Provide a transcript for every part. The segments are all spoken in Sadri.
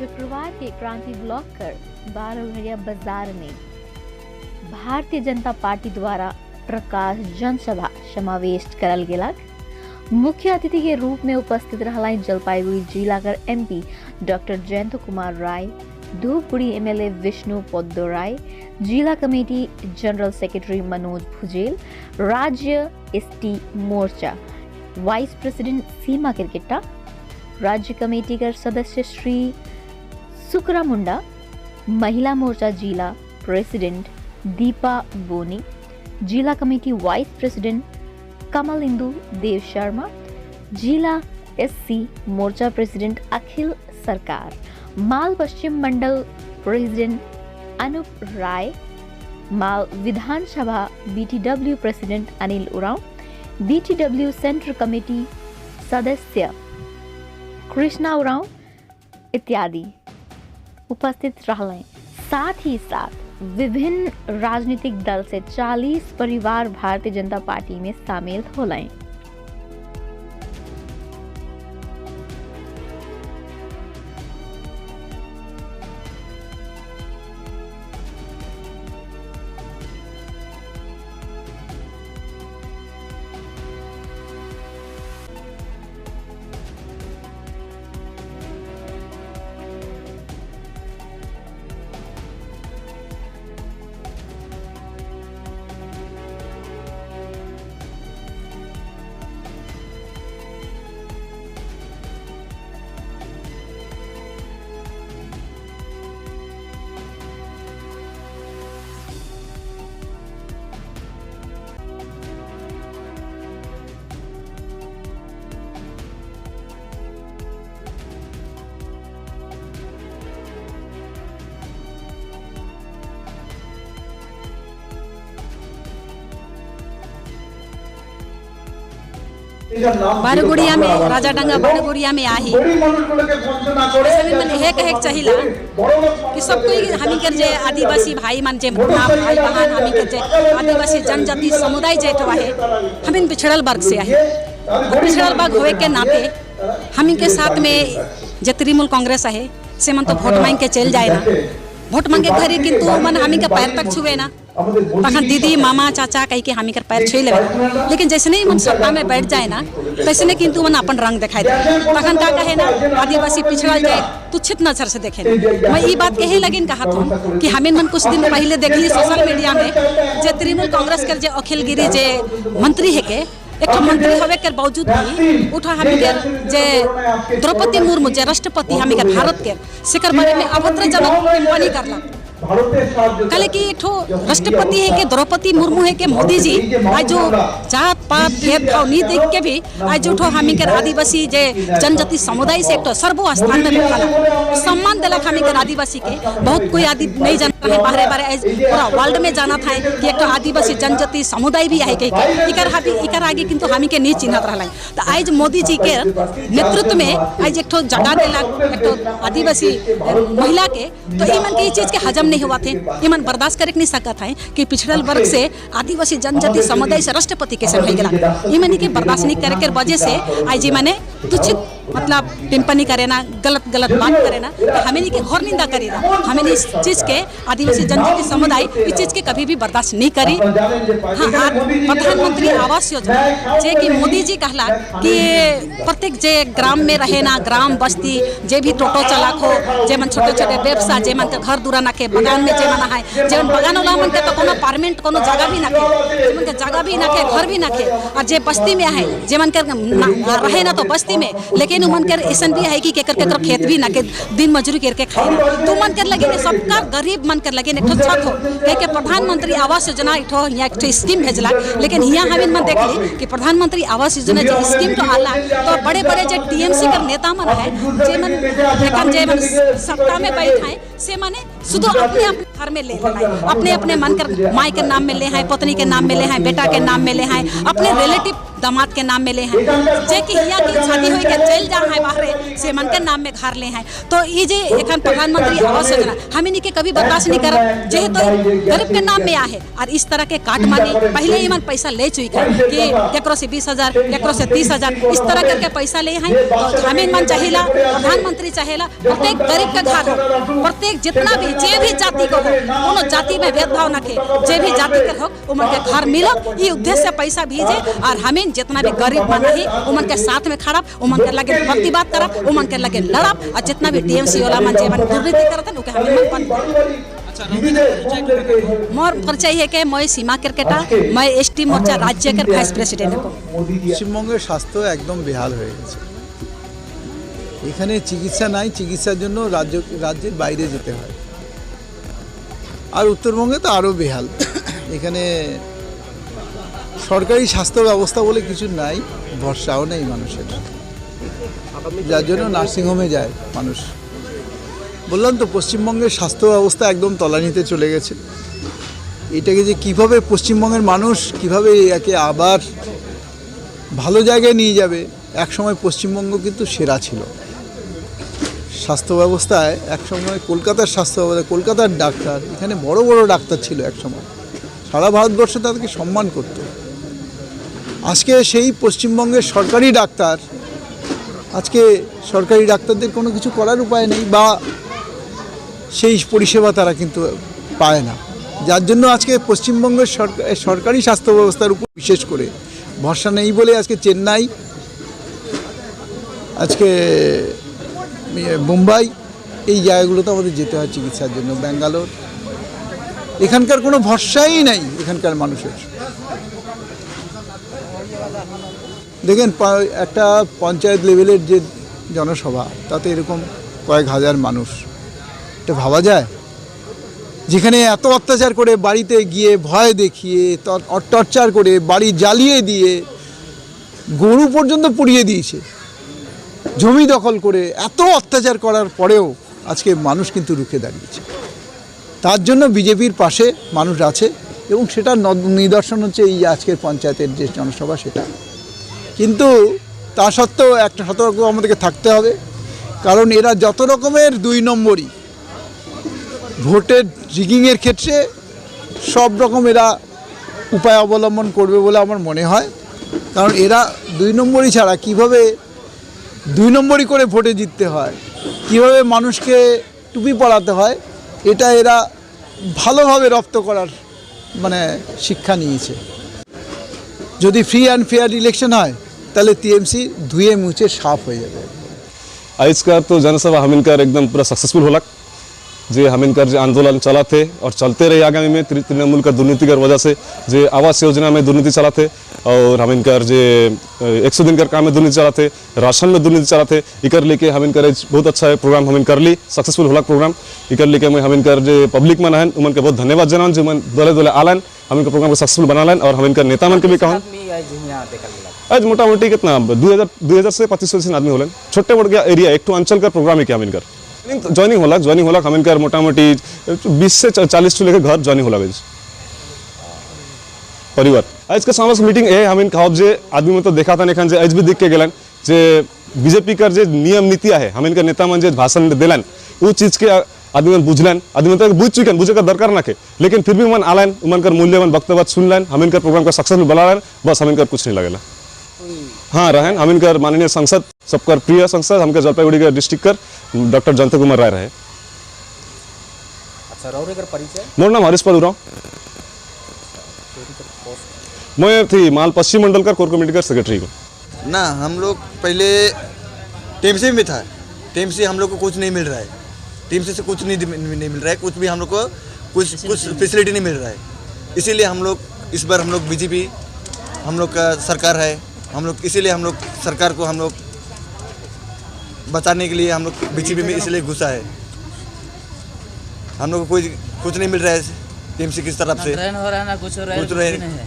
शुक्रवार के क्रांति ब्लॉक कर बारहघरिया बाजार में भारतीय जनता पार्टी द्वारा प्रकाश जनसभा समावेश करल गेलक। मुख्य अतिथि के रूप में उपस्थित रहला जलपाईगुड़ी जिला कर MP doctor Jayanta Kumar Roy, Dhupguri MLA Vishnu Padma Roy, जिला कमेटी जनरल सेक्रेटरी मनोज भुजेल, राज्य एसटी मोर्चा वाइस प्रेसिडेंट सीमा किरकिट्टा, राज्य कमेटी कर सदस्य श्री सुकरा मुंडा, महिला मोर्चा जिला प्रेसिडेंट दीपा बोनी, जिला कमेटी वाइस प्रेसिडेंट कमल इंदु देव शर्मा, जिला एससी मोर्चा प्रेसिडेंट अखिल सरकार, माल पश्चिम मंडल प्रेसिडेंट अनुप राय, माल विधानसभा BTW president Anil Oraon, BTW centre committee सदस्य कृष्णा उरांव इत्यादि उपस्थित रहलें। साथ ही साथ विभिन्न राजनीतिक दल से 40 परिवार भारतीय जनता पार्टी में शामिल होलें। बारगुड़िया में राजाडांगा बारगुड़िया में आही मन यह कहे चाहिला कि सब कोई हमी के जे आदिवासी भाई मन जे भाई बहन हमी के जे आदिवासी जनजाति समुदाय जे तो है हमीन पिछड़ल वर्ग से आही। पिछड़ल वर्ग होए के नाते हमी के साथ में जे तृणमूल कांग्रेस है से मन तो वोट मांग के चल जाए ना, वोट मांगे घरे किंतु मन हमी के पैर तक छुए ना, तखन दीदी मामा चाचा कह के हमी के पैर छुए ले, लेकिन जैसे नहीं मन सत्ता में बैठ जाए ना तैसे नहीं किंतु मन अपन रंग दिखाई दे, तखन का कहे ना आदिवासी पिछड़ल जाए तुच्छित नजर से देखे। मैं ये बात कहे लगिन कहा था कि हमें मन कुछ दिन पहले देखली सोशल मीडिया में जे तृणमूल कांग्रेस के जे अखिल गिरी जे मंत्री है के एक मंत्री होवे के बावजूद भी उठा हमी के जे द्रौपदी मुर्मू जे राष्ट्रपति हमी के भारत के सेकर बारे में अभद्रजनक टिप्पणी करला। कल कि एक राष्ट्रपति है के द्रौपदी मुर्मू है के मोदी जी आज जो जात पात भेदभाव नहीं देख के भी आज जो हमी के आदिवासी जे जनजाति समुदाय से एक सर्वो स्थान में बैठा सम्मान दिलक हमी के आदिवासी के। बहुत कोई आदि नहीं जानता है बाहरे बाहरे आज पूरा वर्ल्ड में जाना था कि एक आदिवासी जनजाति समुदाय भी है कहीं के इकर आगे किंतु हमी के नहीं चिन्हत रहा। तो आज मोदी जी के नेतृत्व में आज एक जगह दिलक एक आदिवासी महिला के, तो ई मन के चीज के हजम नहीं हुआ थे, ये मन बर्दाश्त करे नहीं सकता है कि पिछड़ल वर्ग से आदिवासी जनजाति समुदाय से राष्ट्रपति कैसे भई गया। ये मन के बर्दाश्त नहीं करे के वजह से आज मैंने तुच्छित मतलब टिप्पणी करे ना, गलत गलत बात करे ना, तो हमें नहीं के घोर निंदा करी ना, हमें इस चीज़ के आदिवासी जनजाति समुदाय इस चीज़ के कभी भी बर्दाश्त नहीं करी। हाँ, प्रधानमंत्री आवास योजना जे कि मोदी जी कहला कि प्रत्येक जे ग्राम में रहे ना, ग्राम बस्ती जे भी टोटो चालक हो, जे मन छोटे छोटे व्यवसाय जे मन के घर दूरा ना के बगान में जे मन है, जे मन बगान वाला मन के तो कोनो परमानेंट कोनो जगह भी ना के, जे मन के जगह भी ना के घर भी ना के, और जे बस्ती में है जे मन के रहे ना तो बस्ती में, लेकिन मन कर ऐसा भी है कि केकर केकर खेत भी ना के दिन मजदूरी करके खाए तो मन कर लगे सबका गरीब मन कर लगे एक छत हो कह के प्रधानमंत्री आवास योजना एक यहाँ एक स्कीम भेजला। लेकिन यहाँ हमें मन देखली कि प्रधानमंत्री आवास योजना जो स्कीम तो आला तो बड़े बड़े जो टीएमसी के नेता मन है जे मन जे मन सत्ता में बैठा है से माने शुद्ध अपने अपने घर में ले लेना, अपने अपने मन कर माई के नाम में ले हैं, पत्नी के नाम में ले हैं, बेटा के नाम में ले हैं, अपने रिलेटिव दामाद के नाम में ले हैं, जे कि यहाँ की शादी हुई के चल जा है बाहरे से मन के नाम में घर ले हैं। तो ये जे एखन प्रधानमंत्री आवास योजना हमनी के कभी बर्दाश्त नहीं करब, जे तो गरीब के नाम में आहे और इस तरह के काट मानी पहले ही मन पैसा ले चुके कि केकरो से 20,000 केकरो से 30,000 इस तरह करके पैसा ले हैं। तो हमें मन चाहिला प्रधानमंत्री चाहेला प्रत्येक गरीब के घर हो, प्रत्येक जितना भी जे भी जाति को हो, कोनो जाति में भेदभाव न के, जे भी जाति के हो उमन के घर मिलो, ये उद्देश्य से पैसा भेजे और हमें जितना भी गरीब मन है उमन के साथ में खड़ा, उमन के लगे प्रतिवाद करब, उमन के लगे लड़ब और जितना भी टीएमसी वाला मन जे मन दुर्नीति करत है उके हमें मन बंद। मोर परिचय है कि मैं सीमा क्रिकेटर, मैं एसटी मोर्चा राज्य के वाइस प्रेसिडेंट हूँ। পশ্চিমবঙ্গের স্বাস্থ্য একদম বেহাল হয়ে গেছে। এখানে চিকিৎসা নাই, চিকিৎসার জন্য রাজ্যের বাইরে যেতে হয়। আর উত্তরবঙ্গে তো আরও বেহাল। এখানে সরকারি স্বাস্থ্য ব্যবস্থা বলে কিছু নাই, ভরসাও নেই মানুষের, যার জন্য নার্সিংহোমে যায় মানুষ। বললাম তো পশ্চিমবঙ্গের স্বাস্থ্য ব্যবস্থা একদম তলানিতে চলে গেছে। এটাকে যে কীভাবে পশ্চিমবঙ্গের মানুষ কীভাবে একে আবার ভালো জায়গায় নিয়ে যাবে, একসময় পশ্চিমবঙ্গ কিন্তু সেরা ছিল স্বাস্থ্য ব্যবস্থায়। একসময় কলকাতার স্বাস্থ্য ব্যবস্থা, কলকাতার ডাক্তার, এখানে বড় বড় ডাক্তার ছিল একসময়, সারা ভারতবর্ষ তাদেরকে সম্মান করত। আজকে সেই পশ্চিমবঙ্গের সরকারি ডাক্তার, আজকে সরকারি ডাক্তারদের কোনো কিছু করার উপায় নেই বা সেই পরিষেবা তারা কিন্তু পায় না, যার জন্য আজকে পশ্চিমবঙ্গের সরকারি স্বাস্থ্য ব্যবস্থার উপর বিশেষ করে ভরসা নেই বলে আজকে চেন্নাই, আজকে মুম্বাই, এই জায়গাগুলোতে আমাদের যেতে হয় চিকিৎসার জন্য, ব্যাঙ্গালোর। এখানকার কোনো ভরসাই নাই এখানকার মানুষের। দেখেন একটা পঞ্চায়েত লেভেলের যে জনসভা, তাতে এরকম কয়েক হাজার মানুষ, এটা ভাবা যায়? যেখানে এত অত্যাচার করে বাড়িতে গিয়ে ভয় দেখিয়ে টর্চার করে বাড়ি জ্বালিয়ে দিয়ে গরু পর্যন্ত পুড়িয়ে দিয়েছে, জমি দখল করে এত অত্যাচার করার পরেও আজকে মানুষ কিন্তু রুখে দাঁড়িয়েছে। তার জন্য বিজেপির পাশে মানুষ আছে এবং সেটার নিদর্শন হচ্ছে এই আজকের পঞ্চায়েতের যে জনসভা সেটা। কিন্তু তা সত্ত্বেও একটা সতর্ক আমাদেরকে থাকতে হবে, কারণ এরা যত রকমের দুই নম্বরই ভোটের রিগিংয়ের ক্ষেত্রে সব রকম এরা উপায় অবলম্বন করবে বলে আমার মনে হয়। কারণ এরা দুই নম্বরই ছাড়া কীভাবে দুই নম্বরই করে ভোটে জিততে হয়, কীভাবে মানুষকে টুপি পরাতে হয়, এটা এরা ভালোভাবে রপ্ত করার মানে শিক্ষা নিয়েছে। যদি ফ্রি অ্যান্ড ফেয়ার ইলেকশন হয় তাহলে টিএমসি ধুয়ে মুছে সাফ হয়ে যাবে। आज का तो जनसभा हम इनकर एकदम पूरा सक्सेसफुल होलक। जे हम इनकर जो आंदोलन चला थे और चलते रहे आगामी में तृणमूल का दुर्नीति कर वजह से जे आवास योजना में दुर्नीति चला थे और हम इनकर जे 100 दिन कर काम में दुर्नीति चला थे, राशन में दुर्नीति चला थे, इकर लेके हम इनकर बहुत अच्छा प्रोग्राम हम इनकर ली सक्सेसफुल होलक प्रोग्राम। इकर लेके हम इनकर जे पब्लिक मन है उमन के बहुत धन्यवाद जनान जो मन दले दले आलन हम इनका प्रोग्राम को सक्सेसफुल बना लन। और हम इनकर नेता मन के भी कहन आज मोटामोटी कितना 2000 से 2500 आदमी होलन, छोटे बड़ गया एरिया एक अंचल का प्रोग्राम है क्या हम इनकर जॉइनिंग होला, जॉइनिंग होला हम इनकर मोटामोटी 20 से 40 ठो लेके घर जॉइनिंग होला परिवार। आज के समाज मीटिंग है हम इन कहब जे आदमी में तो देखा था एखन जे आज भी दिख के गेलन जे बीजेपी का जे नियम नीति है हम इनका नेता मन जे भाषण दिलन वो चीज़ के आदमी मन बुझलन, आदमी तो बुझ चुकन, बुझे का दरकार ना के, लेकिन फिर भी मन आलन उमन कर मूल्यवान वक्तव्य सुनलन, हम इनकर प्रोग्राम का सक्सेसफुल बनालन, बस हम इनकर कुछ नहीं लगेला। हाँ रहन हम इनकर माननीय सांसद सबकर प्रिय सांसद हमके जलपाईगुड़ी के डिस्ट्रिक्ट कर डॉक्टर जयंत कुमार राय रहे। अच्छा, रौरे कर परिचय? मोर नाम हरीश पाल उरांव, मैं थी माल पश्चिम मंडल का कोर कमेटी का सेक्रेटरी हूँ। ना हम लोग पहले टीएमसी में था, टीएमसी हम लोग को कुछ नहीं मिल रहा है, टीएमसी से कुछ नहीं मिल रहा है, कुछ भी हम लोग को कुछ फैसिलिटी नहीं मिल रहा है, इसीलिए हम लोग इस बार हम लोग बीजेपी हम लोग का सरकार है, हम लोग इसीलिए हम लोग सरकार को हम लोग बचाने के लिए हम लोग बीजेपी में इसलिए घुसा है। हम लोग को कोई कुछ नहीं मिल रहा है टीएमसी की तरफ से, ना ट्रेन हो रहा है ना कुछ हो रहा है, कुछ रहे कुछ नहीं है।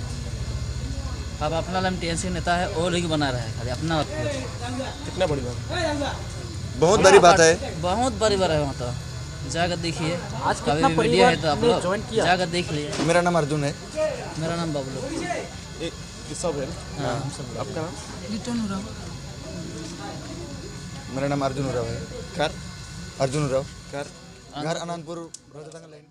अब अपना नाम टीएमसी नेता है और ही बना रहा है खाली अपना। कितना बड़ी बात? बहुत बड़ी बात है, बहुत बड़ी बात है। वहाँ तो जाकर देखिए, आज कभी कितना भी मीडिया है तो आप परिवार ने लोग ज्वाइन किया? जाकर देख लिए। मेरा नाम अर्जुन है। मेरा नाम बबलू। सब है? हाँ, हम सब। आपका नाम? मेरा नाम अर्जुन उराव है। घर अर्जुन उराव, घर घर अनंतपुर, राजाडांगा लाइन।